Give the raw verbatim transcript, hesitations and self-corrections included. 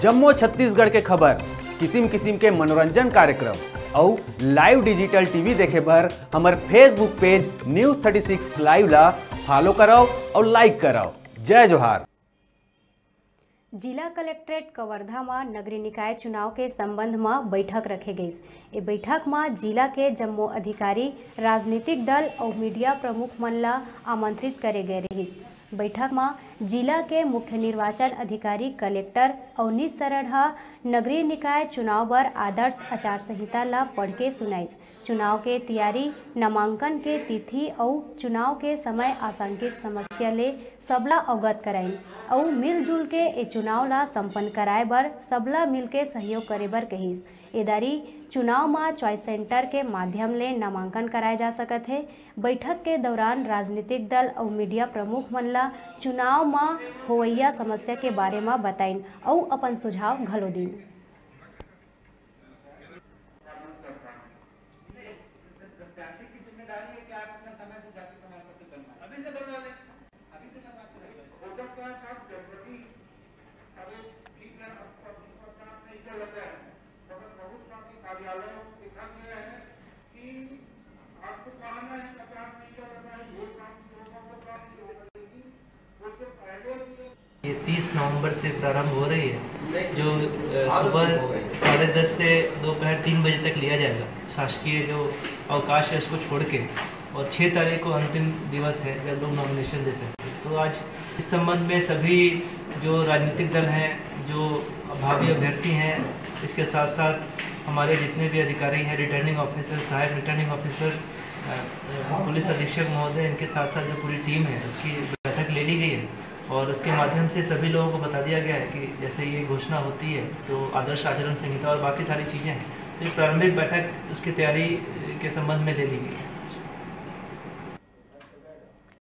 जम्मो छत्तीसगढ़ के खबर, किसिम किसिम के मनोरंजन कार्यक्रम अउ live digital T V देखे बर हमर Facebook page News thirty six Live ला follow करव अउ like करव। जय जोहार। जिला कलेक्ट्रेट कवर्धा म नगरीय निकाय चुनाव के संबंध म बैठक रखे गइस। ए बैठक म जिला के जम्मो अधिकारी, राजनीतिक दल अउ मीडिया प्रमुख मन ल आमंत्रित करे गए रहिस। बैठक म जिला के मुख्य निर्वाचन अधिकारी कलेक्टर अवनीश शरण ह नगरीय निकाय चुनाव बर आदर्श आचार संहिता ल पढ़ के सुनाइस। चुनाव के तियारी, नामांकन के तिथि अउ चुनाव के समय आशंकित समस्या ले सबला अवगत कराइन अउ मिलजुल के ए चुनाव ला संपन्न कराए बर सबला मिलके सहयोग करे बर कहिस। ए दारी चुनाव म च्वाइस सेंटर के माध्यम ले नामांकन कराए जा सकत हे। बैठक के दौरान राजनीतिक दल अउ मीडिया प्रमुख मन ला चुनाव म होवइया समस्या के बारे म बताइन अउ अपन सुझाव घलो दीन। प्रत्याशी की जिम्मेदारी है कि आप अपना समय से जाति प्रमाण पत्र बनवाएं। अभी से बनवा लें, अभी से बनवा के रख लें। होता क्या है साहब, जनवरी, अरे ठीक है, अब तो अभी पचास नहीं चल रहा है, मगर बहुत बार के कार्यालयों में लिखा गया है कि आपको पढ़ना है, पचास नहीं चल रहा है, ये काम शुरू होगा, वो काम शुरू होगा, लेकिन वो जो पहले भी ये तीस नवंबर से प्रारंभ हो रही है, जो अ, सुबह साढ़े दस से दोपहर तीन बजे तक लिया जाएगा। शासकीय जो अवकाश है, उसको छोड़ के, और छः तारीख को अंतिम दिवस है, जब लोग नॉमिनेशन दे सकते हैं। तो आज इस संबंध में सभी जो राजनीतिक दल हैं, जो भावी अभ्यर्थी हैं, इसके साथ साथ हमारे जितने भी अधिकारी हैं, रिटर्निंग ऑफिसर, सहायक रिटर्निंग ऑफिसर, अ, अ, पुलिस अधीक्षक महोदय, इनके साथ साथ जो पूरी टीम है, उसकी बैठक ले ली गई है और उसके माध्यम से सभी लोगों को बता दिया गया है कि जैसे ये घोषणा होती है, तो आदर्श आचरण संहिता और बाकी सारी चीज़ें हैं, तो ये प्रारंभिक बैठक उसकी तैयारी के संबंध में ले ली गई है।